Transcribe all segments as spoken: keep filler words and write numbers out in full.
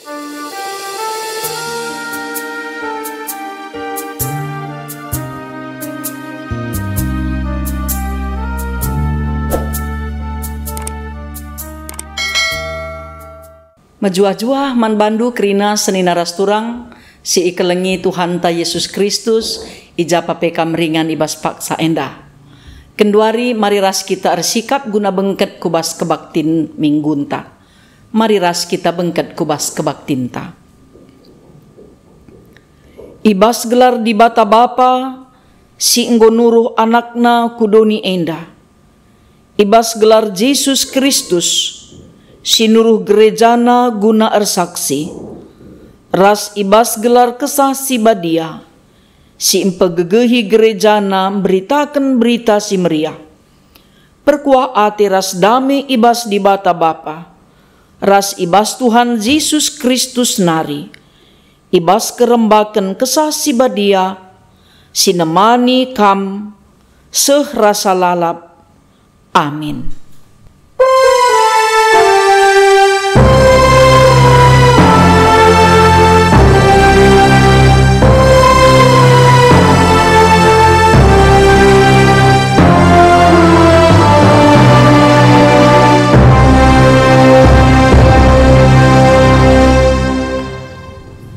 Mejuah-juah man bandu kerina senina ras turang si ikelengi Tuhanta Yesus Kristus, i ja pa pe kam ringan i bas paksa enda. Genduari mari ras kita ersikap guna bengket ku bas kebaktin minggunta. Mari ras kita bengket ku bas kebaktinta. I bas gelar Dibata Bapa, si enggo nuruh AnakNa ku doni enda, i bas gelar Jesus Kristus, si nuruh gerejaNa guna ersaksi, ras i bas gelar Kesah Si Badia, si mpegegehi gerejaNa mberitaken Berita Si Meriah. Perkuah ate ras dame i bas Dibata Bapa, ras i bas Tuhan Jesus Kristus nari, i bas kerembaken Kesah Si Badia, si nemani kam seh rasa lalap. Amin.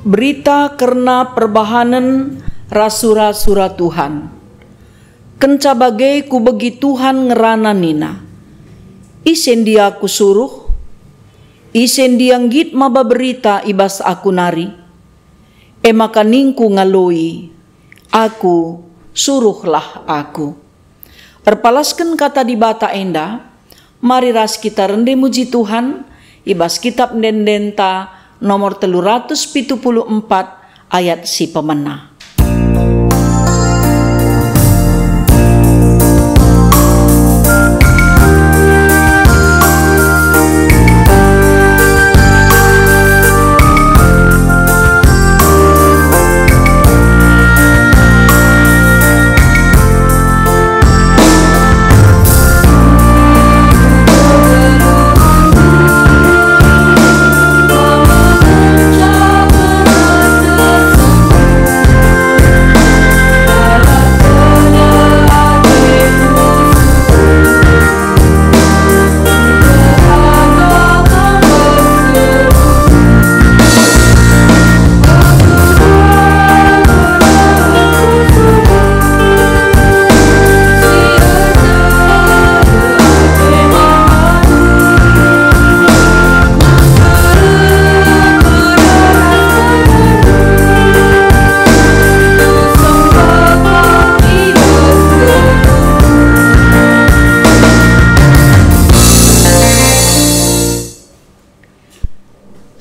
Berita kerna perbahanen ras sura-sura Tuhan. Kenca bage kubegi Tuhan ngerana nina, "Ise ndia kusuruh? Ise ndia nggit maba berita i bas aku nari?" E maka ningku ngaloi, "Aku, suruhlah aku." Erpalasken kata Dibata enda, mari ras kita rende muji Tuhan i bas Kitap Ende-endenta nomor telu ratus pitu puluh empat, ayat si pemena.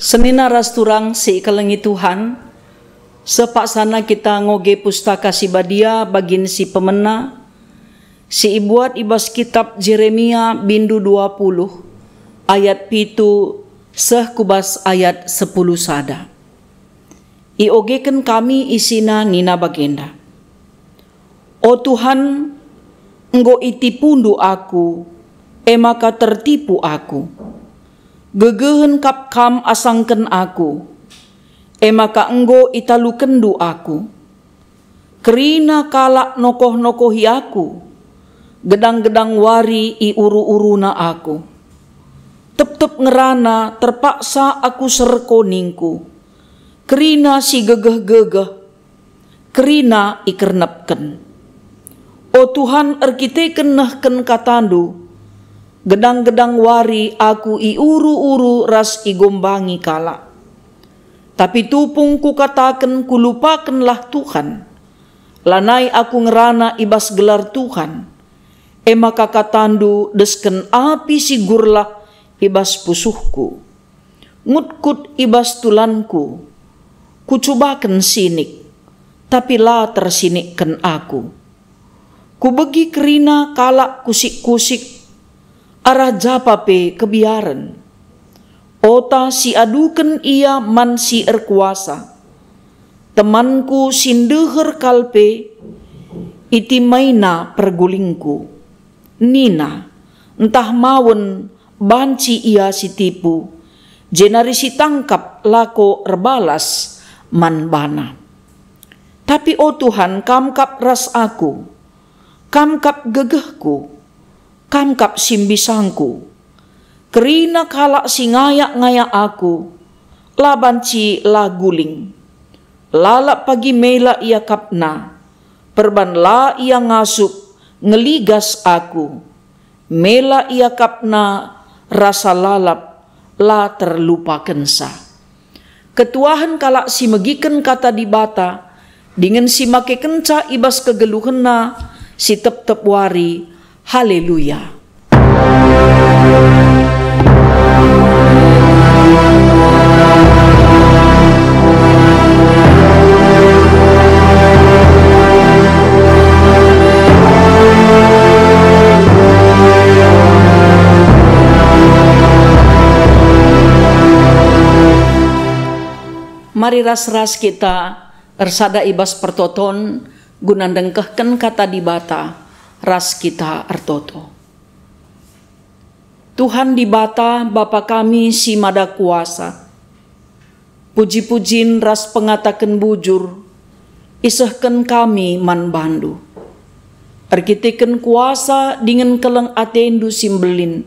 Senina ras turang si ikelengi Tuhan, sepaksana kita ngoge Pustaka Si Badia bagin si pemena, si ibuat i bas Kitap Jeremia bindu dua puluh, ayat pitu seh ku bas ayat sepuluh sada. Iogeken kami isina nina bagenda, "O Tuhan, enggo itipuNdu aku, e maka tertipu aku. Gegehen kap Kam asangken aku, e maka enggo italukenNdu aku. Kerina kalak nokoh-nokohi aku, gedang-gedang wari iuru-uruna aku. Tep-tep ngerana terpaksa aku serko ningku, kerina si gegeh-gegeh, kerina ikernepken. O Tuhan, erkiteken nehken kataNdu, gedang-gedang wari aku iuru-uru ras igombangi kalak. Tapi tupung kukataken, 'Kulupakenlah Tuhan,' lanai aku ngerana i bas gelar Tuhan, e maka kataNdu desken api si gurlah i bas pusuhku. Ngutkut i bas tulanku, kucubaken sinik, tapi la tersinikken aku. Kubegi kerina kalak kusik-kusik, arah japa pe kebiaren. Ota si aduken ia man si erkuasa. Temanku si ndeher kal pe, itimaina pergulingku. Nina, 'Ntah mawen banci ia si tipu, jenari si tangkap lako erbalas man bana. Tapi o Tuhan, Kam kap ras aku, Kam kap gegehku, Kam kap si mbisangku. Kerina kalak si ngayak-ngayak aku, la banci la guling. Lalap pagi mela iakapna, perban la ia ngasup ngeligas aku. Mela iakapna rasa lalap la terlupakensa. Ketuahen kalak si megiken kata Dibata dingen si makekenca i bas kegeluhenna si tep-tep wari. Haleluya! Mari ras-ras kita ersada i bas pertoton guna ndengkehken Kata Dibata ras kita ertoto. Tuhan Dibata, Bapa kami si Mada Kuasa, puji-pujin ras pengataken bujur isehken kami man bandu. Erkiteken kuasa dingen keleng atendu si mbelin,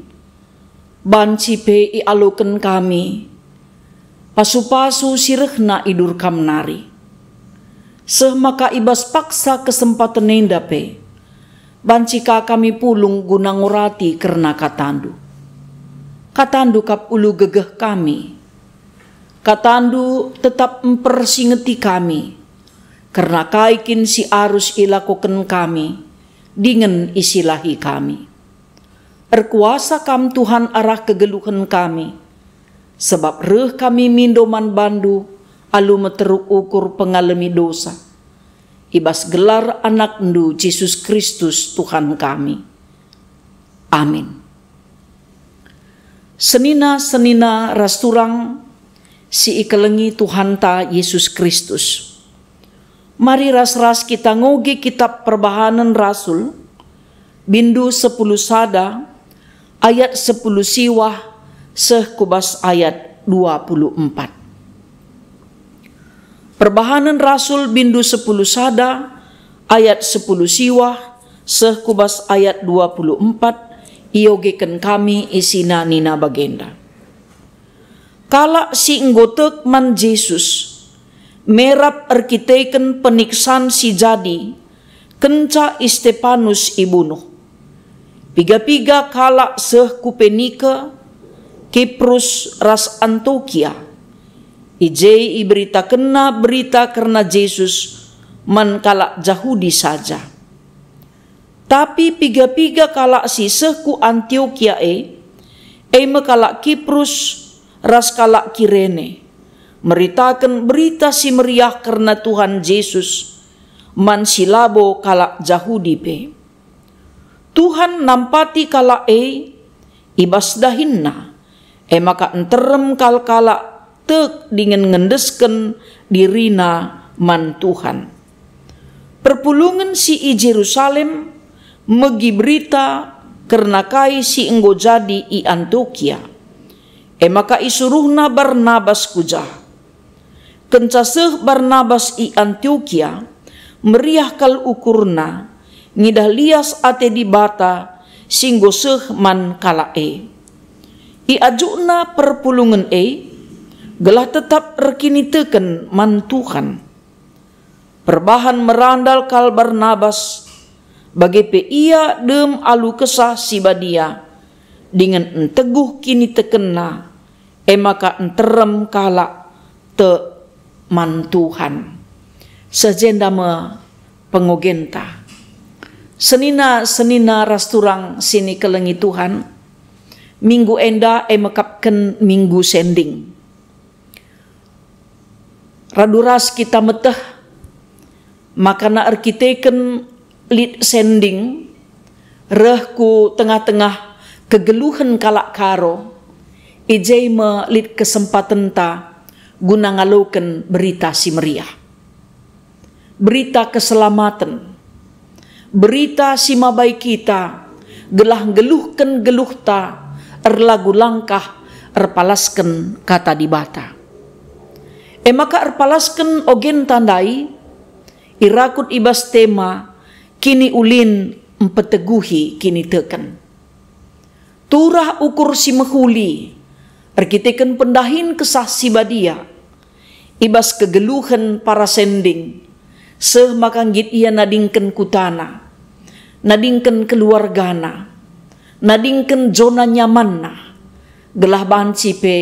banci pe ialoken kami pasu-pasu si rehna i dur Kam nari. Seh maka i bas paksa kesempaten enda pe, banci ka kami pulung guna ngurati kerna katandu. Katandu kap ulu gegeh kami. Katandu tetap mpersingeti kami, kerna kai kin si arus ilakoken kami dingen isilahi kami. Erkuasa Kam, Tuhan, arah kegeluhen kami, sabap reh kami mindo man bandu alu meteruk ukur pengalemi dosa. I bas gelar AnakNdu, Jesus Kristus, Tuhan kami. Amin. Senina-senina ras turang si ikelengi Tuhanta Jesus Kristus. Mari ras-ras kita ngoge kitab Perbahanen Rasul, bindu sepuluh sada, ayat sepuluh siwah seh ku bas ayat dua puluh empat. Perbahanen Rasul, bindu sepuluh sada, ayat sepuluh siwah seh ku bas ayat dua puluh empat, iogeken kami isina nina bagenda. Kalak si enggo tek man Jesus merap erkiteken peniksan si jadi kenca Istepanus ibunuh. Piga-piga kalak seh ku Penike, Kiprus, ras Antiokia. I je iberitakenna berita kerna Jesus man kalak Jahudi saja. Tapi piga-piga kalak si seh ku Antiokia e, e me kalak Kiprus ras kalak Kirene, meritaken Berita Si Meriah kerna Tuhan Jesus man si labo kalak Jahudi pe. Tuhan nampati kalak e i bas dahinna, e maka nterem kal kalak tek dingen ngendesken dirina man Tuhan. Perpulungen si i Jerusalem megi berita kerna kai si enggo jadi i Antiokia. E maka isuruhna Barnabas ku jah. Kenca seh Barnabas i Antiokia, meriah kal ukurna ngidah lias ate Dibata si enggo seh man kalak e. Iajukna perpulungen e gelah tetap erkiniteken man Tuhan. Perbahan merandal kal Barnabas, bage pe ia dem alu Kesah Si Badia, dingen enteguh kinitekenna, e maka nterem kalak tek man Tuhan. Seh jenda me pengogenta. Senina-senina ras turang si nikelengi Tuhan, minggu enda e mekapken Minggu Sending. Radu ras kita meteh maka na erkiteken lit sending reh ku tengah-tengah kegeluhen kalak Karo, i je me lit kesempatenta guna ngaloken Berita Si Meriah. Berita keselamaten, berita si mabai kita gelah nggeluhken geluhta, erlagu langkah, erpalasken Kata Dibata. E maka erpalasken ogenta ndai irakut i bas tema kiniulin mpeteguhi kiniteken. Turah ukur si mehuli erkiteken pendahin Kesah Si Badia i bas kegeluhen para sending, seh maka nggit ia nadingken kutana, nadingken keluargana, nadingken zona nyamanna, gelah banci pe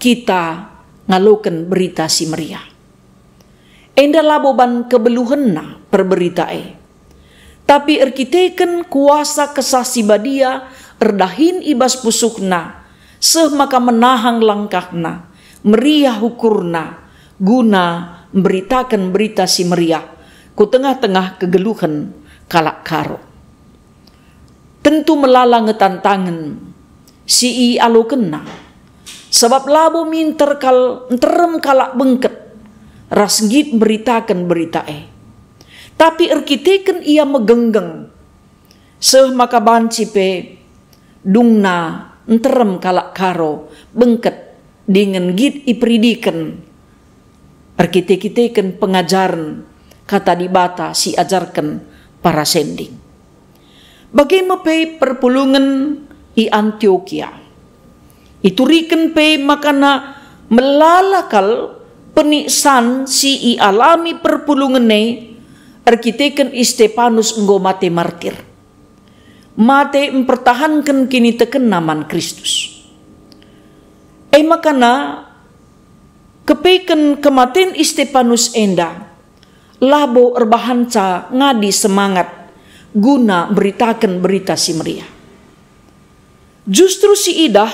kita ngaloken Berita Si Meriah. Enda labo ban kebeluhenna perberita e, tapi erkiteken kuasa Kesah Si Badia erdahin i bas pusuhna, seh maka menahang langkahna, meriah ukurna, guna mberitaken Berita Si Meriah ku tengah-tengah kegeluhen kalak Karo. Tentu melala nge tantangen si ialokenna, sabap labo minter kal nterem kalak bengket ras nggit mberitaken berita e. Tapi erkiteken ia megenggeng, seh maka banci pe dungna nterem kalak Karo bengket dingen nggit iperidiken erkite-kiteken pengajaren Kata Dibata si ajarken para sending. Bage me pe perpulungen i Antiokia. Ituriken pe makana melala kal peniksan si ialami perpulungen e erkiteken i Stepanus enggo mate martir. Mate mpertahanken kinitekenna man Kristus. E makana kepeken kematen i Stepanus enda labo erbahanca ngadi semangat guna mberitaken Berita Si Meriah. Justru siidah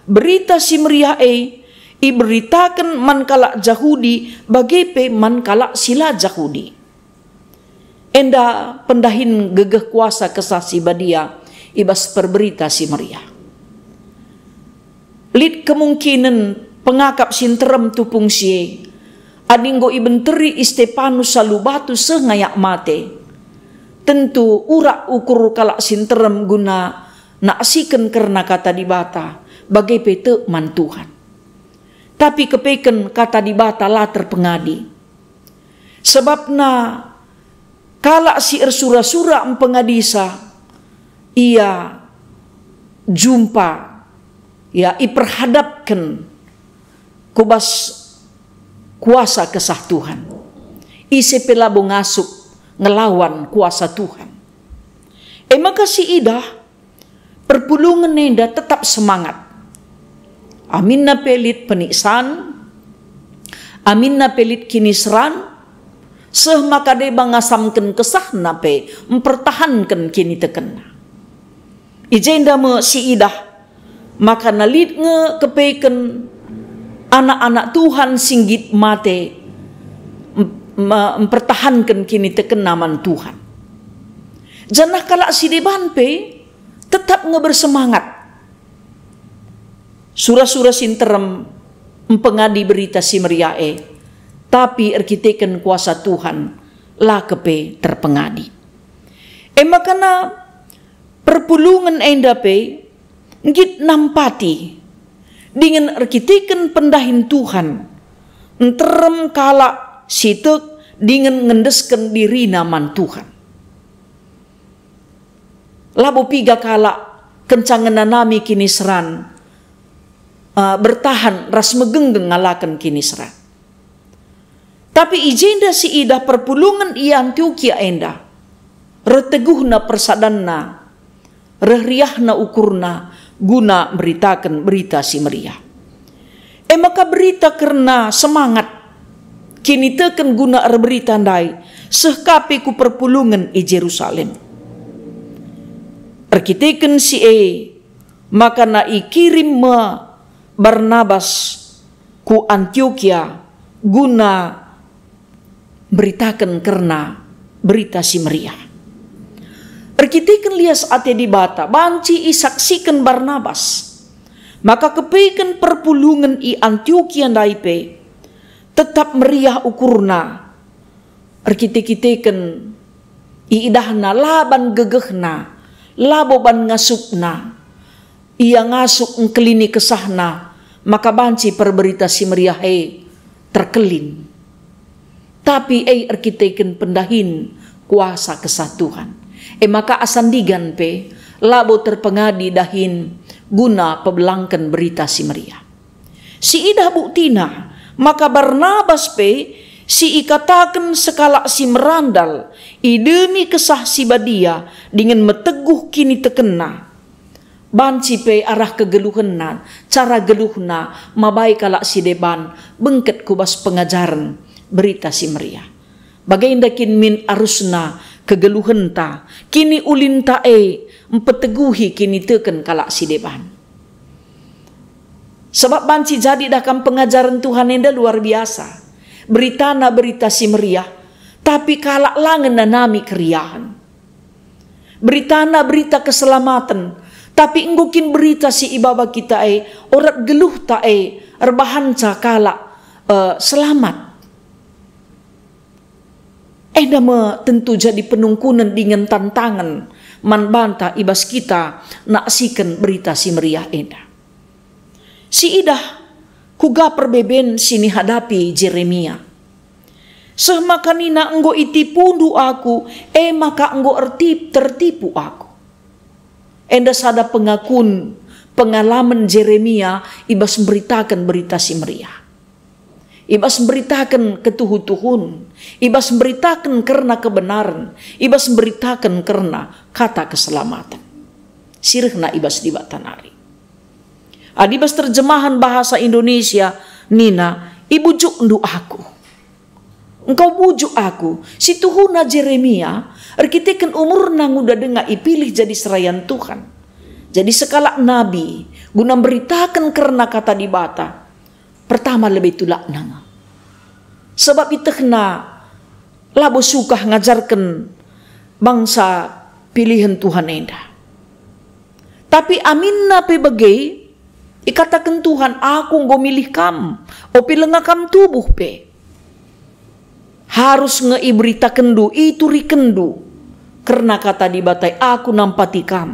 Berita Si Meriah e iberitaken man kalak Jahudi bage pe man kalak si la Jahudi. Enda pendahin gegeh kuasa Kesah Si Badia i bas perberita si meriah. Lit kemungkinen pengakap si nterem tupung si e, adi enggo ibenteri i Stepanus alu batu seh ngayak mate. Tentu urak ukur kalak si nterem guna naksiken kerna Kata Dibata, bage pe tek man Tuhan. Tapi kepeken Kata Dibata la terpengadi. Sebabna kalak si ersura-sura mpengadisa, ia jumpa, ia iperhadapken ku bas kuasa Kesah Tuhan. Ise pe labo ngasup ngelawan kuasa Tuhan. E maka siidah, perpulungen enda tetap semangat. Aminna pe lit peniksan, aminna pe lit kiniseran, seh maka deba ngasamken kesahna pe mpertahanken kinitekenna. I jenda me siidah maka lit nge kepeken anak-anak Tuhan si nggit mate em-, me-, mpertahanken kinitekenna man Tuhan. Janah kalak si deban pe tetap nge bersemangat. Sura-sura si nterem mpengadi Berita Si Meriah e, tapi erkiteken kuasa Tuhan la kepe terpengadi. E maka perpulungen enda pe nggit nampati dingen erkiteken pendahin Tuhan, nterem kalak si tek dingen ngendesken dirina man Tuhan. Labo piga kalak kenca ngenanami kiniseran, eh, bertahan ras megenggeng ngalaken kiniseran. Tapi i jenda siidah perpulungen i Antiokia enda, reh teguhna persadanna, reh riahna ukurna guna mberitaken Berita Si Meriah. E maka berita kerna semangat kiniteken guna erberita ndai seh ka pe ku perpulungen i Jerusalem. Erkiteken si e, maka ikirim me Barnabas ku Antiokia guna mberitaken kerna Berita Si Meriah. Erkiteken lias ate Dibata, banci isaksiken Barnabas maka kepeken perpulungen i Antiokia ndai pe tetap meriah ukurna, erkite-kiteken iidahna la ban gegehna, labo ban ngasupna. Ia ngasup engkelini kesahna, maka banci perberita si meriah e terkelin. Tapi e erkiteken pendahin kuasa Kesah Tuhan. E maka asa ndigan pe labo terpengadi dahin guna pebelangken berita si meriah. Siidah buktina maka Barnabas pe si ikataken sekalak si merandal idemi Kesah Si Badia dingen meteguh kinitekenna. Banci pe arah kegeluhenna, cara geluhna mabai kalak si deban bengket ku bas pengajaren Berita Si Meriah. Bagenda kin min arusna kegeluhenta, kiniulinta e mpeteguhi kiniteken kalak si deban. Sebab banci jadi dah kam pengajaren Tuhan enda luar biasa. Beritana Berita Si Meriah, tapi kalak la ngenanami keriahen. Beritana berita keselamaten, tapi enggo kin berita si ibaba kita e, orat geluhta e erbahanca kalak, eh, selamat. Enda me tentu jadi penungkunen dingen tantangen man banta i bas kita naksiken Berita Si Meriah enda. Siidah kuga perbeben si nihadapi Jeremia. Seh maka nina, "Enggo itipundu aku, e maka enggo ertip-, tertipu aku." Enda sada pengakun pengalamen Jeremia i bas mberitaken Berita Si Meriah. I bas mberitaken ketuhu-tuhun, i bas mberitaken kerna kebenaren, i bas mberitaken kerna kata keselamaten. Si rehna i bas Dibata nari. Adi bas terjemahan bahasa Indonesia nina, "Ibujukndu aku." Engkau bujuk aku, si tuhuna Jeremia, erkiteken umurna nguda denga ipilih jadi serayan Tuhan. Jadi sekalak nabi, guna mberitaken kerna kata Dibata, pertama lebe tulakna nge. Sebab itehna labo sukah ngajarken bangsa pilihen Tuhan enda. Tapi aminna pe bage, ikataken Tuhan, "Aku enggo milih kam, ope langa kam tubuh pe. Harus nge iberitakenndu, iturikenndu, kerna kata Dibata, Aku nampati kam.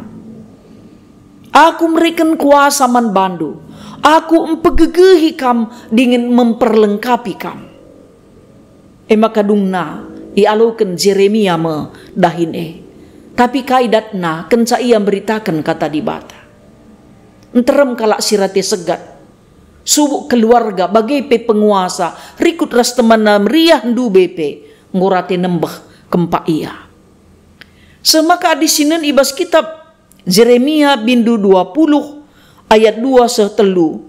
Aku mereken kuasa man bandu, Aku mpegegehi kam dingen memperlengkapi kam." E maka dungna ialoken Jeremia me dahin e. Tapi kai datna kenca ia mberitaken kata Dibata? Nterem kalak si rate segat, subuk keluarga, bage pe penguasa, rikut ras temanna meriah ndube pe enggo rate nembeh kempak ia. Semaka adisinen i bas kitab Jeremia bindu dua puluh ayat dua seh telu,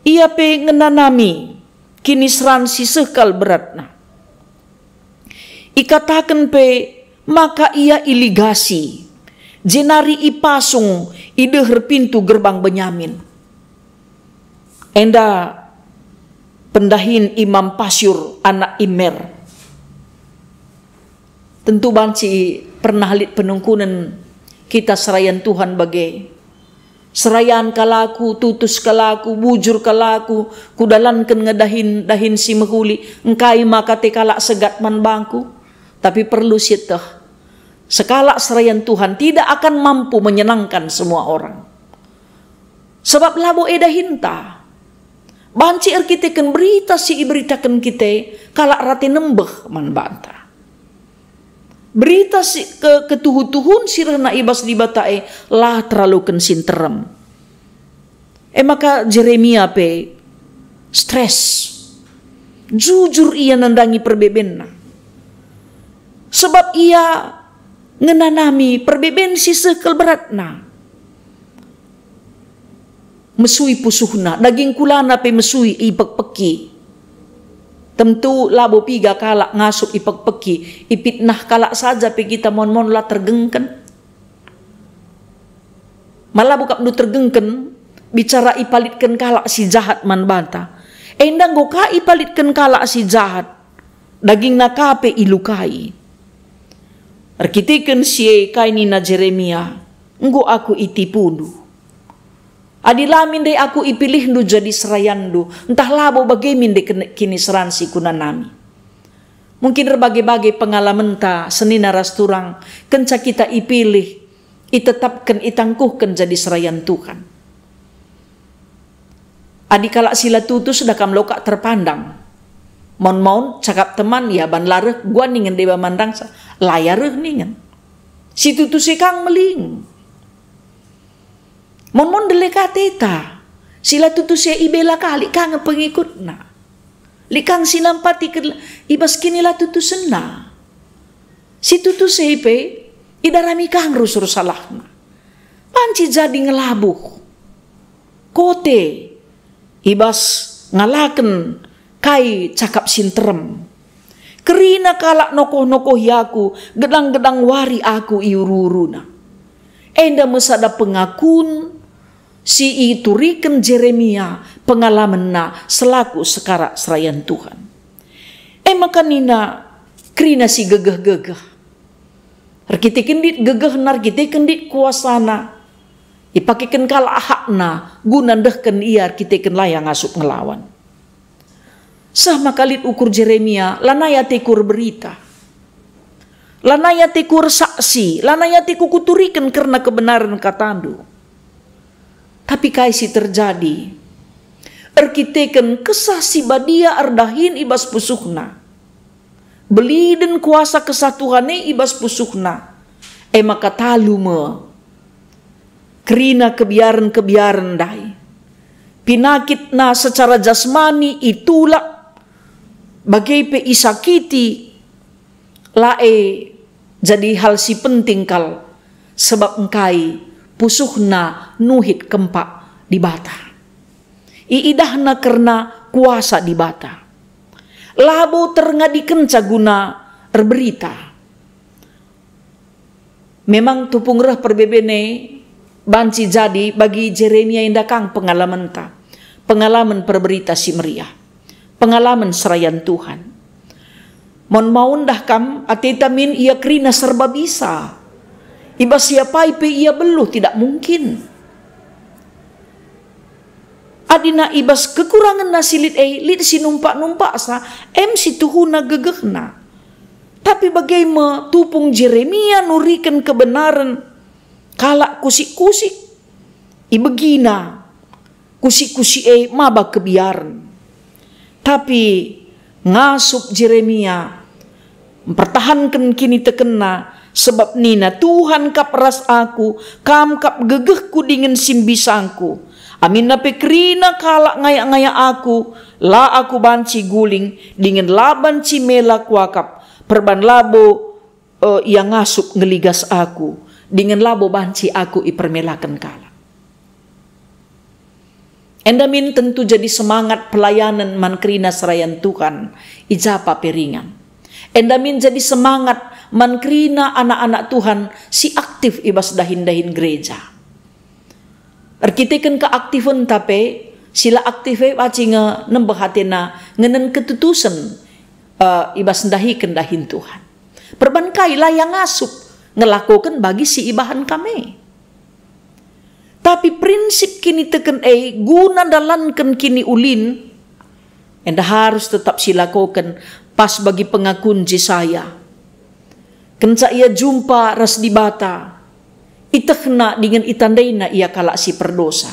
ia pe ngenanami kiniseran si seh kal beratna. Ikataken pe maka ia iligasi, jenari ipasung i deher pintu gerbang Benyamin. Enda pendahin Imam Pasyur anak Imer. Tentu banci pernah lit penungkunen kita serayan Tuhan bage. Serayan kal aku, tutus kal aku, bujur kal aku, kudalanken nge dahin-dahin si mehuli, engkai maka te kalak segat man bangku? Tapi perlu sieteh, sekalak serayan Tuhan tidak akan mampu menyenangkan semua orang. Sebab labo e dahinta. Banci erkiteken berita si iberitaken kita, kalak rate nembeh man banta. Berita si ke-, ketuhu-tuhun si rehna i bas Dibata e la teraloken si nterem. E maka Jeremia pe stres. Jujur ia nandangi perbebenna. Sebab ia ngenanami perbeben si seh kal beratna. Mesui pusuhna, daging kulana pe mesui ipekpeki. Tentu labo piga kalak ngasup ipekpeki, ipitnah kalak saja pe kita mon-mon la tergengken. Mala buka ndu tergengken, bicara ipalitken kalak si jahat man banta. Enda enggo ka ipalitken kalak si jahat, dagingna ka pe ilukai. Erkiteken si e kai nina Jeremia, "Enggo aku itipundu. Adi la min ndai aku ipilihndu jadi serayanndu, ntah labo bage min ndai ken-, kiniseran si kunanami." Mungkin erbage-bage pengalamenta senina ras turang, kenca kita ipilih, itetapken, itangkuhken jadi serayan Tuhan. Adi kalak si la tutus dah kam lokak terpandang. Maun-maun cakap teman, ia ban la reh, guan ningen deba mandangsa, la ia reh ningen. Si tutus e kang meling. Maun-maun dele ka ateta. Si la tutus e ibela ka, lit ka nge pengikutna. Lit ka nge si nampati ke-, i bas kinilatutusenna. Si tutus e pe idarami ka nge rusur salahna. Banci jadi ngelabuh. Kote i bas ngalaken kai cakap si nterem. Kerina kalak nokoh-nokohi aku, gedang-gedang wari aku iuru-uruna. Enda me sada pengakun si ituriken Jeremia pengalamenna selaku sekarak serayan Tuhan. E maka nina kerina si gegeh-gegeh, erkiteken lit gegehna, erkiteken lit kuasana, ipakeken kalak hakna guna ndehken ia erkiteken la ia ngasup ngelawan. Seh maka lit ukur Jeremia, lanai ateku erberita. Lanai ateku ersaksi, lanai ateku kuturiken kerna kebenaren katandu. Tapi kai si terjadi? Erkiteken Kesah Si Badia erdahin i bas pusuhna, beliden kuasa Kesah Tuhan e i bas pusuhna, e maka talu me kerina kebiaren-kebiaren ndai. Pinakitna secara jasmani itulak, bage pe isakiti, la e jadi hal si penting kal, sebab engkai pusuhna nuhit kempak Dibata. Iidahna kerna kuasa Dibata. Labo terngadikenca guna erberita. Memang tupung reh perbeben e banci jadi bagi Jeremia enda kang pengalamenta, pengalamen perberita si meriah, pengalamen serayan Tuhan. Maun-maun dah kam ateta min ia kerina serba bisa. I bas siapai pe ia beluh, tidak mungkin. Adina i bas kekurangenna si lit e, lit si numpak-numpaksa, em si tuhuna gegehna. Tapi bage me tupung Jeremia nuriken kebenaren kalak kusik-kusik. Ibegina kusik-kusik e maba kebiaren. Tapi ngasup Jeremia mpertahanken kinitekenna, sebab nina, "Tuhan kap ras aku, Kam kap gegehku dingen simbisangku. Aminna pe kerina kalak ngayak-ngayak aku, la aku banci guling, dingen la banci mela kuakap, perban labo, eh, ia ngasup ngeligas aku, dingen labo banci aku ipermelaken kalak." Enda min tentu jadi semangat pelayanen man kerina serayan Tuhan i ja pe ringan. Enda min jadi semangat man kerina anak-anak Tuhan si aktif i bas dahin-dahin gereja. Erkiteken keaktifenta pe, si la aktif e banci nge nembeh atena ngenen ketutusen, eh, i bas ndahiken dahin Tuhan. Perban kai la ia ngasup ngelakoken bagi si ibahan kam e. Tapi prinsip kiniteken e guna ndalanken kiniulin, enda harus tetap silakoken pas bagi pengakun Jesaya. Kenca ia jumpa ras Dibata, itehna dingen itandaina ia kalak si perdosa.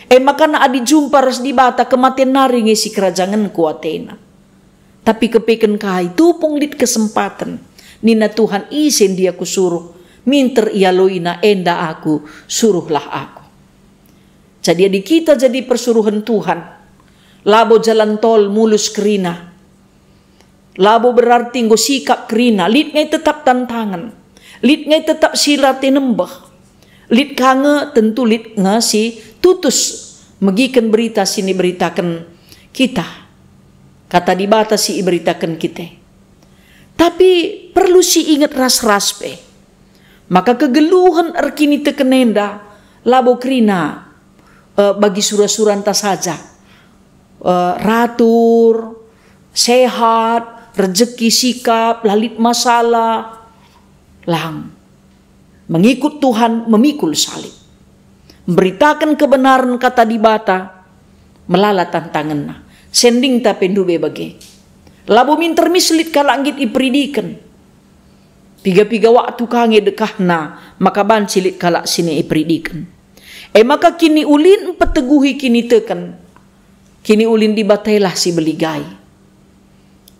E maka adi jumpa ras Dibata, kematen nari nge sikerajangenku atena. Tapi kepeken kai, tupung lit kesempaten, nina Tuhan, "Ise ndia Kusuruh, minter ialoina enda Aku, suruhlah Aku." Jadi adi kita jadi persuruhen Tuhan, labo jalan tol mulus kerina, labo berarti enggo sikap kerina, lit nge tetap tantangen, lit nge tetap si rate nembeh, lit ka nge tentu lit nge si tutus megiken berita si niberitaken kita. Kata Dibata si iberitaken kita. Tapi perlu si inget ras-ras pe, maka kegeluhen erkiniteken enda labo kerina, eh, bagi sura-suranta saja. Eh, ratur, sehat, rejeki, sikap, la lit masalah. Lang. Mengikut Tuhan memikul salib. Mberitaken kebenaren Kata Dibata, melala tantangenna. Sendingta pe ndube bage. Labo minter mis lit kalak nggit iperidiken. Piga-piga waktu ka nge dekahna maka banci lit kalak si nge iperidiken. E maka kiniulin mpeteguhi kiniteken, kiniulin Dibatailah si beligai.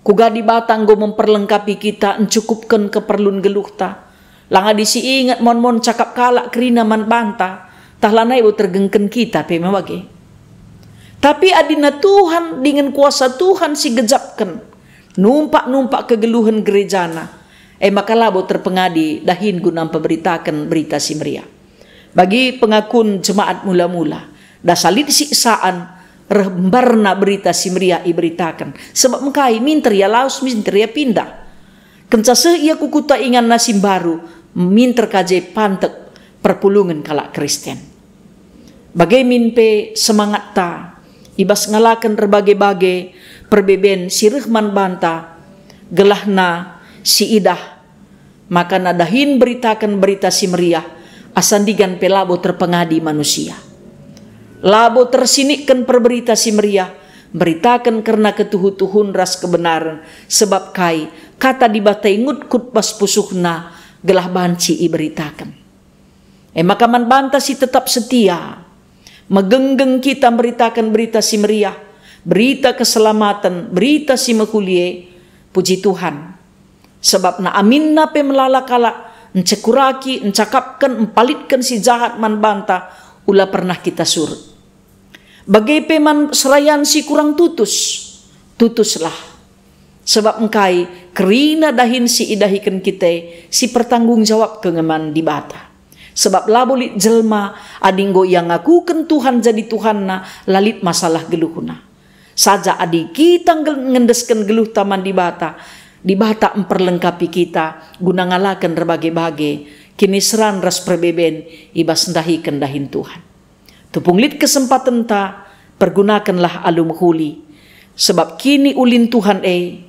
Kuga Dibata enggo memperlengkapi kita, ncukupken keperlun geluhta. Lang adi si inget mon-mon cakap kalak kerina man banta, tah lanai bo tergengken kita pe me bage. Tapi adina Tuhan dingen kuasa Tuhan si gejapken, numpak-numpak kegeluhen gerejana, e maka labo terpengadi dahin guna mpeberitaken Berita Si Meriah. Bagi pengakun jemaat mula-mula, dasa lit siksaan reh mbarna Berita Si Meriah iberitaken. Sebab engkai? Minter ia lawes, minter ia pindah. Kenca seh ia ku kuta inganna si mbaru, minter ka je pantek perpulungen kalak Kristen. Bage min pe semangatta i bas ngalaken erbage-bage perbeben si reh man banta, gelahna siidah maka nadahin beritaken Berita Si Meriah, asa ndigan pe labo terpengadi manusia. Labo tersinikken perberita si meriah, beritaken kerna ketuhu-tuhun ras kebenaren, sebab kai? Kata Dibata ingutkut bas pusuhna, gelah banci iberitaken. E maka man banta si tetap setia, megenggeng kita mberitaken Berita Si Meriah, berita keselamaten, berita si mehuli e, puji Tuhan. Sebabna aminna pe melala kalak, ncekuraki, ncakapken, mpalitken si jahat man banta, ula pernah kita surut. Bage pe man serayan si kurang tutus, tutuslah. Sebab engkai? Kerina dahin si idahiken kita e si pertanggung jawabken nge man Dibata. Sebab labo lit jelma, adi enggo ia ngakuken Tuhan jadi Tuhanna, la lit masalah geluhna. Saja adi kita ngge-, ngendesken geluhta man Dibata, Dibata mperlengkapi kita guna ngalaken erbage-bage kiniseran ras perbeben i bas ndahiken dahin Tuhan. Tupung lit kesempatenta, pergunakenlah alu mehuli, sebab kiniulin Tuhan e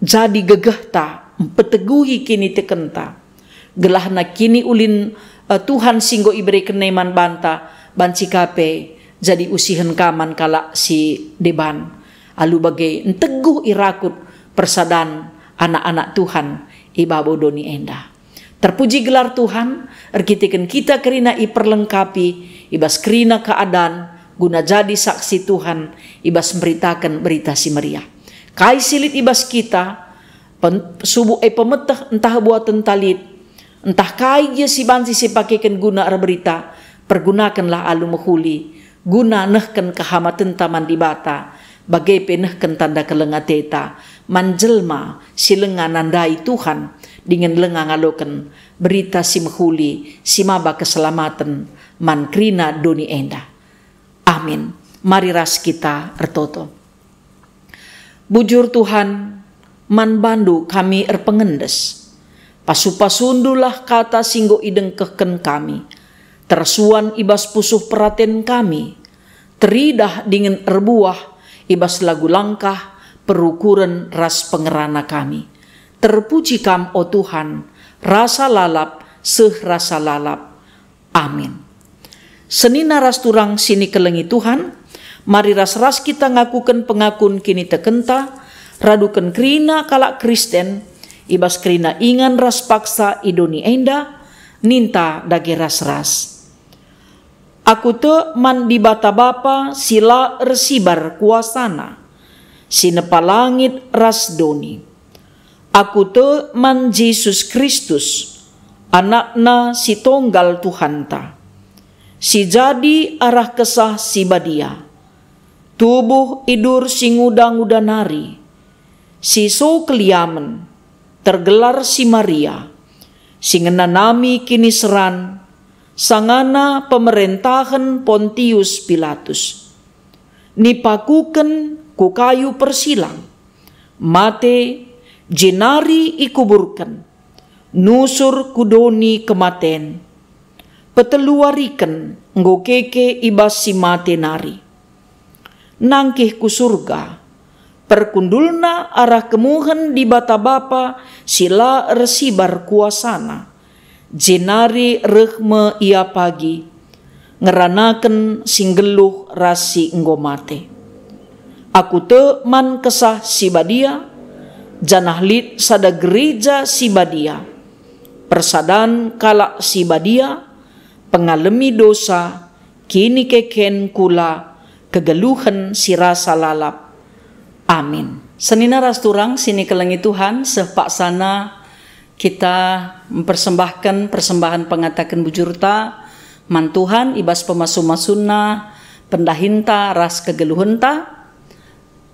jadi gegehta, mpeteguhi kinitekenta. Gelahna kiniulin, eh, Tuhan si enggo ibereken e man banta, banci ka pe jadi usihen ka man kalak si deban, alu bage nteguh irakut persadan anak-anak Tuhan i babo doni enda. Terpuji gelar Tuhan, erkiteken kita kerina iperlengkapi i bas kerina keadaan guna jadi saksi Tuhan i bas mberitaken Berita Si Meriah. Kai si lit i bas kita, pen-, subuk e pemeteh ntah buatenta lit, ntah kai gia si banci sipakeken guna erberita, pergunakenlah alu mehuli, guna nehken kehamatenta man Dibata, bage pe nehken tanda keleng ateta man jelma si langa nandai Tuhan dingen langa ngaloken Berita Si Mehuli si maba keselamaten man kerina doni enda. Amin. Mari ras kita ertoto. Bujur Tuhan, man bandu kami erpengendes. Pasu-pasundulah kata si enggo idengkehken kami, tersuan i bas pusuh peraten kami, teridah dingen erbuah i bas lagu langkah, perukuren ras pengerana kami. Terpuji Kam, o Tuhan, rasa lalap, seh rasa lalap. Amin. Senina ras turang si nikelengi Tuhan, mari ras-ras kita ngakuken pengakun kinitekenta, raduken kerina kalak Kristen, i bas kerina ingan ras paksa i doni enda, ninta dage ras-ras. Aku tek man Dibata Bapa si la ersibar kuasaNa, si nepa langit ras doni. Aku tek man Jesus Kristus, AnakNa si tonggal Tuhanta, si jadi arah Kesah Si Badia, tubuh idur si nguda-nguda nari, si so keliamen, tergelar si Maria, si ngenanami kiniseran, sangana pemerentahen Pontius Pilatus. Nipakuken ku kayu persilang, mate, jenari ikuburken, nusur ku doni kematen, peteluariken enggo keke i bas si mate nari. Nangkih ku Surga, perkundulna arah kemuhen Dibata Bapa si la ersibar kuasaNa, jenari reh me Ia pagi, ngeranaken si nggeluh ras si enggo mate. Aku tek man Kesah Si Badia, janah lit sada gereja si badia, persadan kalak si badia, pengalemi dosa, kinikeken kula, kegeluhen si rasa lalap. Amin. Senina ras turang si nikelengi Tuhan, seh paksana kita mempersembahken persembahen pengataken bujurta man Tuhan i bas pemasu-masunNa, pendahinta ras kegeluhenta.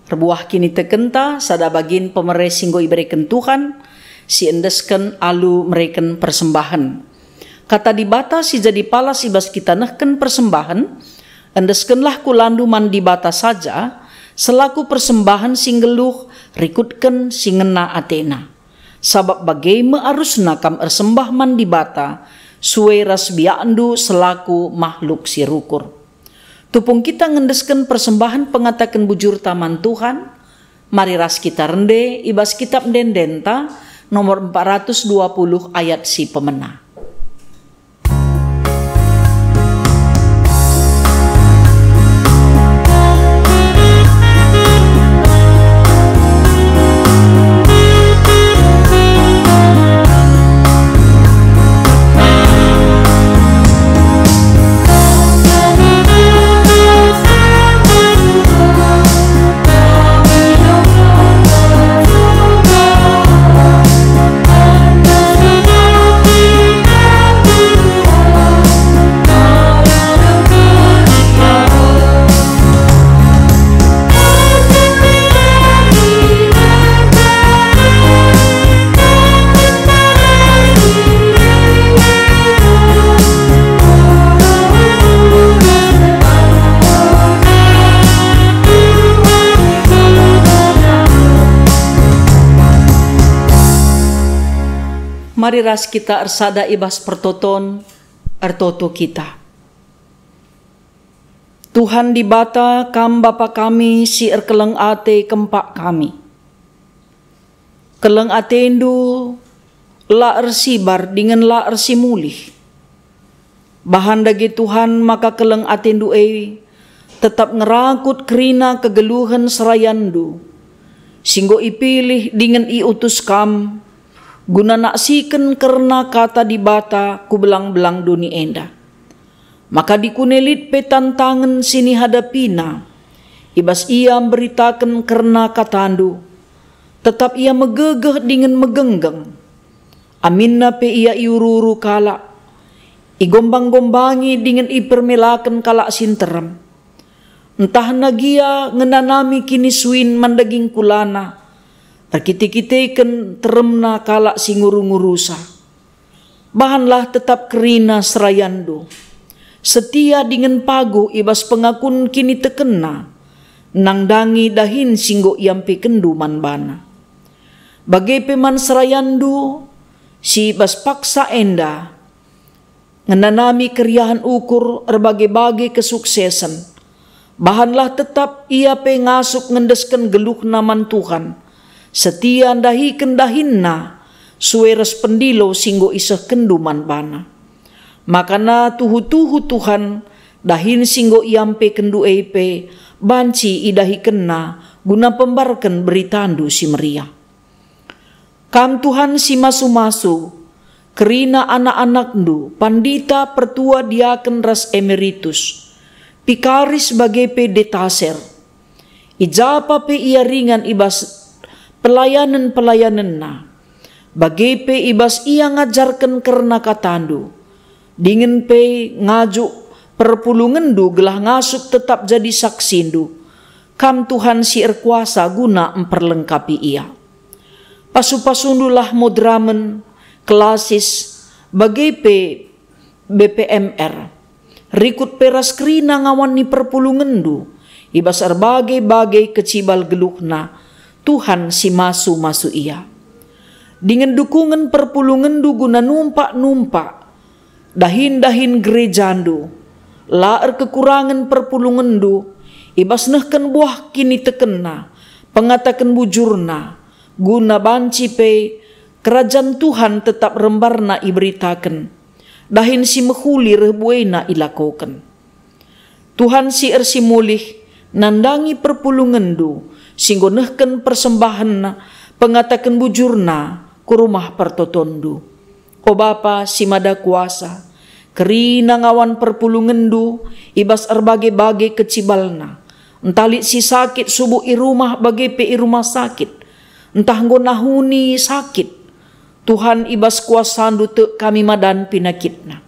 Erbuah kinitekenta, sada bagin pemere si enggo ibereken Tuhan, si endesken alu mereken persembahen. Kata Dibata si jadi palas i bas kita nehken persembahen, "Endeskenlah kulandu man Dibata saja, selaku persembahen si nggeluh rikutken si ngena atena. Sabap bage me arusna kam ersembah man Dibata, sue ras biakndu selaku mahluk si rukur." Tupung kita ngendesken persembahen pengataken bujurta man Tuhan, mari ras kita rende i bas Kitap Ende-endenta nomor empat ratus dua puluh ayat si pemena. Mari ras kita ersada i bas pertoton, ertoto kita. Tuhan Dibata, Kam Bapa kami si erkeleng ate kempak kami. Keleng ateNdu la ersibar dingen la ersimulih. Bahan dage Tuhan maka keleng ateNdu e tetap ngerakut kerina kegeluhen serayanNdu, si enggo ipilih dingen iutus Kam, guna naksiken kerna Kata Dibata ku belang-belang doni enda. Maka dikune lit pe tantangen si nihadapina, i bas ia mberitaken kerna KataNdu, tetap ia megegeh dingen megenggeng. Aminna pe ia iuru-uru kalak, igombang-gombangi dingen ipermelaken kalak si nterem. Ntah na gia ngenanami kinisuin man daging kulana, erkite-kiteken teremna kalak si nguru-ngurusa. Bahanlah tetap kerina serayanNdu, setia dingen paguh i bas pengakun kinitekenna, nandangi dahin si enggo iampekenndu man bana. Bage pe man serayanNdu si i bas paksa enda, ngenanami keriahen ukur erbage-bage kesuksesen. Bahanlah tetap ia pe ngasup ngendesken geluhna man Tuhan, setia ndahiken dahinna sue ras pendilo si enggo isehkenndu man bana. Makana tuhu-tuhu Tuhan, dahin si enggo iampekenndu e pe banci idahikenna guna pembarken beritandu si meriah. Kam Tuhan si masu-masu, kerina anak-anakNdu, pandita, pertua, diaken ras emeritus, pikaris bage pe detaser. I ja pa pe ia ringan i bas pelayanen-pelayanenna, bage pe i bas ia ngajarken kerna KataNdu. Dingen pe ngajuk perpulungenNdu gelah ngasup tetap jadi saksindu. Kam Tuhan si erkuasa guna mperlengkapi ia. Pasu-pasundulah moderamen, klasis, bage pe B P M R. Rikut pe ras kerina ngawan ni perpulungenNdu, i bas erbage-bage kecibal geluhna, Tuhan si masu-masu ia. Dingen dukungen perpulungenNdu guna numpak-numpak dahin-dahin gerejaNdu, la erkekurangen perpulungenNdu i bas nehken buah kinitekenna, pengataken bujurna, guna banci pe kerajan Tuhan tetap rembarna iberitaken, dahin si mehuli reh buena ilakoken. Tuhan si ersimulih, nandangi perpulungenNdu si enggo nehken persembahenna, pengataken bujurna ku rumah pertotonNdu. O Bapa si Mada Kuasa, Kerina ngawan perpulungenndu i bas erbage-bage kecibalna, ntah lit si sakit subuk i rumah bage pe i rumah sakit, ntah enggo nahuni sakit. Tuhan, i bas kuasandu tek kami madan pinakitna.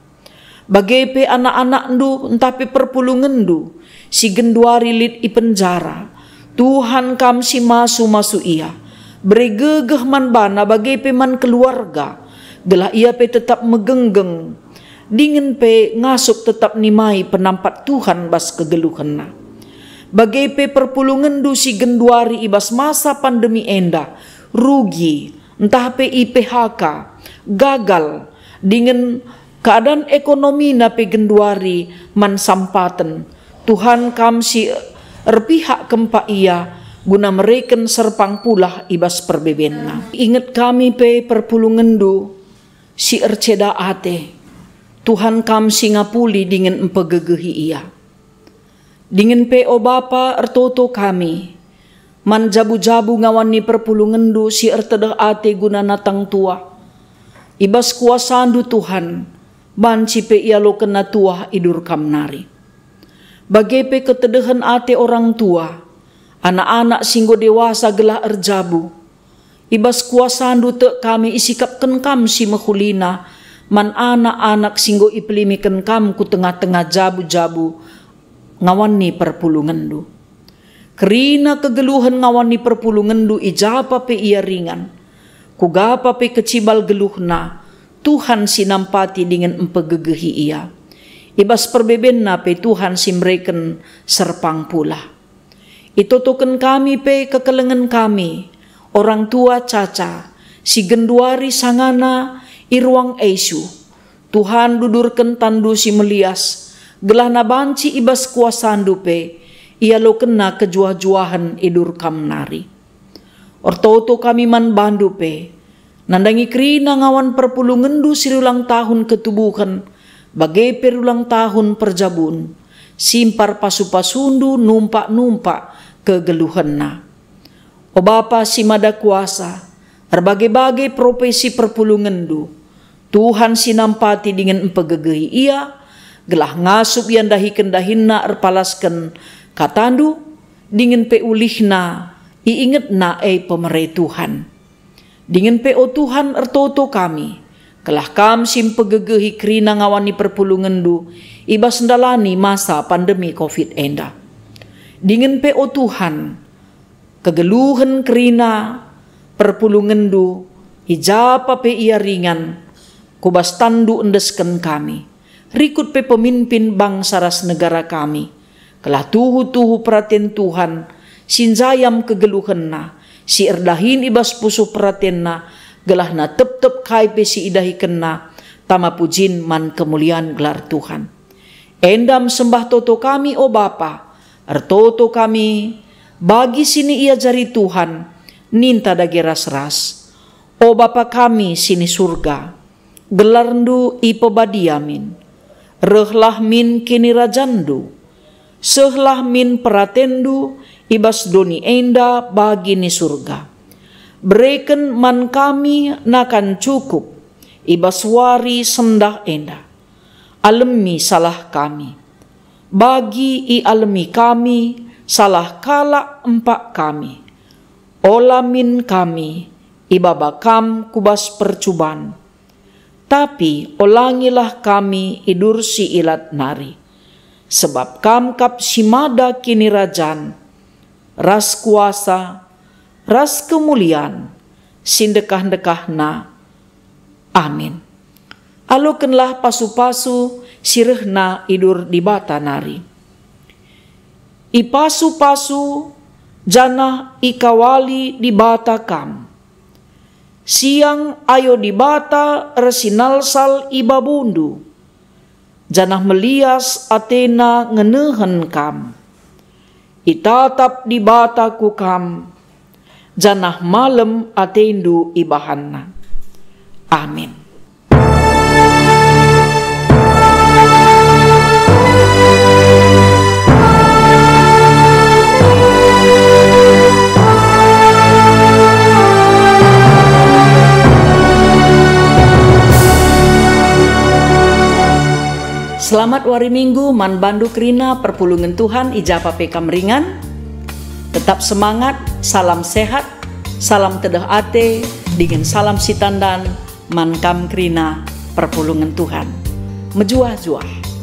Bage pe anak-anakndu ntah pe perpulungenndu si genduari lit i penjara. Tuhan, Kam si masu-masu ia. Bere gegeh man bana bage pe man keluarga, gelah ia pe tetap megenggeng dingen pe ngasup tetap nimai penampat Tuhan bas kegeluhenna. Bage pe perpulungenndu si genduari i bas masa pandemi enda, rugi, ntah pe i P H K, gagal, dingen keadan ekonomina pe genduari man sampaten. Tuhan, Kam si erpihak kempak ia guna mereken serpang pulah i bas perbebenna. Inget kami pe perpulungenndu si erceda ate. Tuhan, Kam si ngapuli dingen mpegegehi ia. Dingen pe, o Bapa, ertoto kami man jabu-jabu ngawan ni perpulungenndu si ertedeh ate guna natang tuah. I bas kuasandu, Tuhan, banci pe ialokenna tuah idur Kam nari. Bage pe ketedehen ate orang tua, anak-anak si enggo dewasa gelah erjabu. I bas kuasandu tek kami isikapken Kam si mehulina man anak-anak si enggo ipelimiken Kam ku tengah-tengah jabu-jabu ngawan ni perpulungenndu. Kerina kegeluhen ngawan ni perpulungenndu i japa pe ia ringan, kuga pa pe kecibal geluhna, Tuhan si nampati dingen mpegegehi ia. I bas perbebenna pe Tuhan si mereken serpang pulah. Itotoken kami pe kekelengen kami, orang tua Caca, si genduari sangana i ruang I C U. Tuhan, dudurken tanNdu si melias, gelahna banci i bas kuasaNdu pe ialokenna kejuah-juahen idur Kam nari. Ertoto kami man baNdu pe, nandangi kerina ngawan perpulungenNdu si rulang tahun ketubuhen, bage pe rulang tahun perjabun, simpar pasu-pasuNdu numpak-numpak kegeluhenna. O Bapa si Mada Kuasa, erbage-bage profesi perpulungenNdu, Tuhan si nampati dingen mpegegehi ia, gelah ngasup ia ndahiken dahinna erpalasken kataNdu, dingen pe ulihna iingetna e pemere Tuhan. Dingen pe, o Tuhan, ertoto kami, gelah Kam si mpegegehi kerina ngawan ni perpulungenNdu i bas ndalani masa pandemi covid enda. Dingen pe, o Tuhan, kegeluhen kerina perpulungenNdu i japa pe ia ringan, ku bas tanNdu endesken kami, rikut pe pemimpin bangsa ras negara kami, gelah tuhu-tuhu peraten Tuhan si njayam kegeluhenna, si erdahin i bas pusuh peratenna, gelahna tep-tep kai pe si idahikenna tama pujin man kemulian gelar Tuhan. Enda me sembah toto kami, o Bapa, ertoto kami bagi si niajari Tuhan, ninta dage ras-ras. O Bapa kami si ni Surga, gelarNdu ipebadia min. Rehlah min kinirajanNdu. Sehlah min peratenNdu i bas doni enda bagi ni Surga. Bereken man kami nakan cukup i bas wari sendah enda. Alemi salah kami, bagi ialemi kami salah kalak empak kami. Ola min kami ibaba Kam ku bas percuban, tapi olangilah kami idur si ilat nari. Sebab Kam kap si mada kinirajan, ras kuasa, ras kemulian, si ndekah-ndekahna. Amin. Alokenlah pasu-pasu si rehna idur Dibata nari. Ipasu-pasu janah ikawali Dibata kam. Siang ayo Dibata ersinalsal i babundu, janah melias ateNa ngenehen kam. Itatap Dibata ku kam, janah malem atendu ibahanNa. Amin. Selamat wari Minggu man bandu kerina perpulungen Tuhan i ja pe kam ringan. Tetap semangat, salam sehat, salam tedeh ate, dingen salam sitandan man kam kerina perpulungen Tuhan. Mejuah-juah.